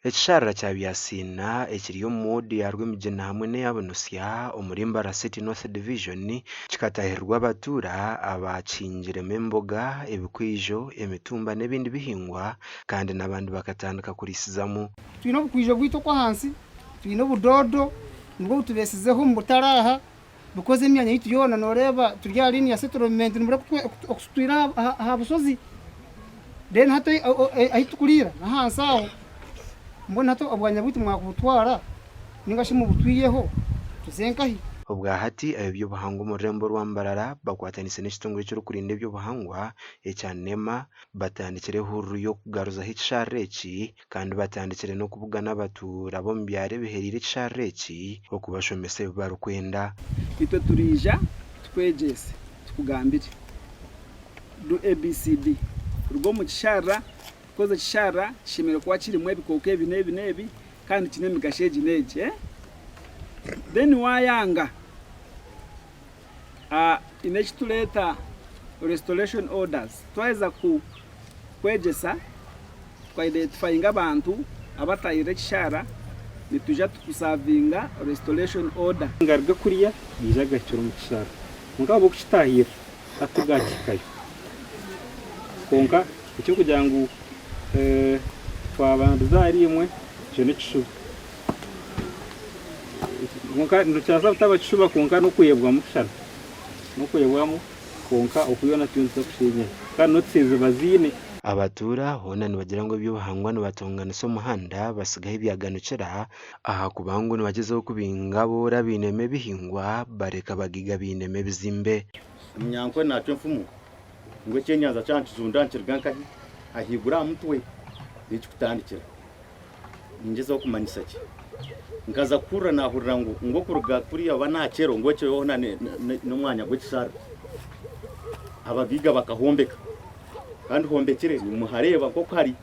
Ekisharara kya Byasiina ekiri omu woodi ya Rwemigyina hamwe n'eya Bunosya omuri Mbarara City North Division kikatahirirwa abatuura abakihingiremu emboga, ebikwijo, emitumba n'ebindi bihingwa kandi n'abandi bakatandika kuriisizamu. Twine obukwijo bwaitu okw'ahansi, twine obudoodo nibwo butubeesizeho omu butare aha because emyanya yaitu yoona nooreeba turi aha linear settlement nimureeba oku tutwire aha bushozi then hati ahu turikuriira n'ahansi aho mbwenu hati obwanya bwaitu mwakubutwara ninga shi mubutwiheho tuze nkahi? Obwahati ab'eby'obuhangwa omu rurembo orwa Mbarara bakwatanise n'ekitongore ekirikurinda eby'obuhangwa ekya NEMA batandikire ehururu y'okugaruzaho ekisharara eki kandi batandikire n'okubugana abatuura b'omu byaro ebihereire ekisharara eki okubashomesa ebi barikwenda. Itwe turiija tukwegyese tukugambire do ABCD ruga omu kisharara because ekisharara kishemereire kuba kirimu ebikooko ebi n'ebi n'ebi kandi kiine emigasho egi n'egi then waayanga haine eki tureeta restoration orders twaheza kwegyesa twa identifyinga abantu abatahirire ekisharara nitwija tukusavinga restoration order. Ngaruga kuriya gaija gahikire omu kisharara kwonka ahabw'okukitahirira hati tigakihikayo. Kwonka eky'okugira ngu twabandize ahari imwe ekyo n'ekishuba. Kwonka nikibaasa kutaba kishuba kwonka n'okwebwamu kushana, n'okwebwamu kwonka okwihaho na turiyo nituza kushenyera kandi notices baziine. Abatuura hoona nibagira ngu eby'obuhangwa nibatonganisa omuhanda batsigaho ebyaganukira ahakuba ngu nibagyezaho kubinga abooro abainemu ebihingwa bareka abagaiga bainemu ebizimbe. Omunyankore naacwa enfumu ngu ekyenyanja kyaba nikizunda nikiruga nkahi? Ahaiguru aha mutwe niho kirikutandikira. Ningyezaho kumanyisa ki? Nkaza kuhurira naahurira ngu ngu okuruga kuriya oba Nakyero ngu ekyo hoona n'omwanya gw'ekisharara. Abagaiga bakahombeka kandi hombekire nimuhareeba nk'oku hari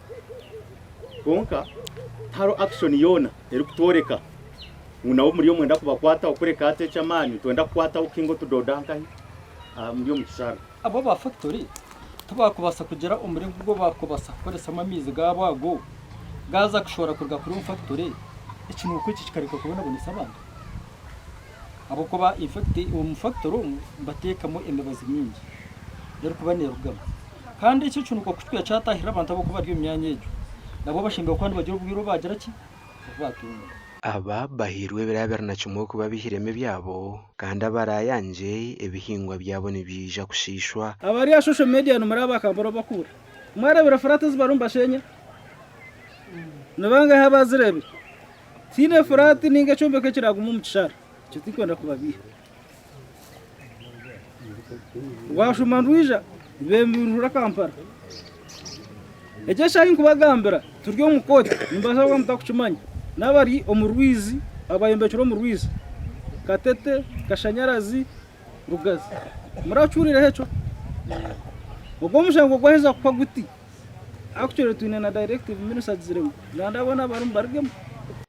kwonka tihariho action yoona erikutworeka ngu nabo muri omwenda kubakwataho kureka hati eky'amaani nitwenda kukwataho kuhinga otudodo nkahi muri omu kisharara. Abo aba factory tibakubaasa kugira omuringo ogu bakubaasa kukoresamu amaizi gaabo ago gaaza kushohora kuruga kuri omu factory ekinuuko eki kikareka kubonabonesa abantu ahabw'okuba in fact omu factory omu nibateekamu emibazi mingi erikuba neerugamu kandi eki ekinuuko ku kirikuba kyataahirira abantu abarikuba bari omu myanya egyo nabo bashemereire kuba nibagira obwire obu baagira ki? Obu baatunga. Aba bahairwe ebiro 21 kuba baihiremu ebyabo kandi abaraayangye ebihingwa byabo nibyija kushiishwa. Abari aha social media nimuraba Kampala obu bakubura. Mwarebire flat ezi barimu nibashenya? Nibangahi abazirebire? Tihaine flat ninga ekyombeko ekiraguma omu kishara. Ekyo tinkwenda kubabiiha. Rwashuma ndwija nibemurura Kampala. Egi eshaaha ei nkubagambira turi omu kooti nimubaasa kuba mutakukimanya n'abari omu rwizi abayombekire omu rwizi Katete, Kashanyarazi, Rugazi murakihurireho ekyo? Ogwo omushango gwaheza kuhwa guti actually twine na directive minisita agizire ngu nanda boona abarimu barugemu.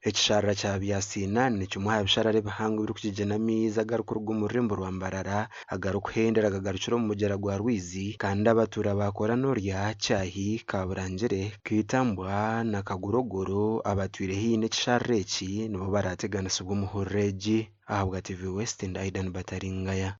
Ekisharara kya Byasiina ni kimwe aha bisharara ebihango ebirikugyegyena amaizi agarikuruga omu rurembo rwa Mbarara agarikuhendera gagarukire omu mugyera gwa Rwizi kandi abatuura ba Koranorya, Kyahi, Kaburangire, Kaitambwa na Kagurogoro abatwire haihi n'ekisharara eki nibo barateganisibwa omu hururu egi. Ahabwa TV West ndi Aidan Bataringaya.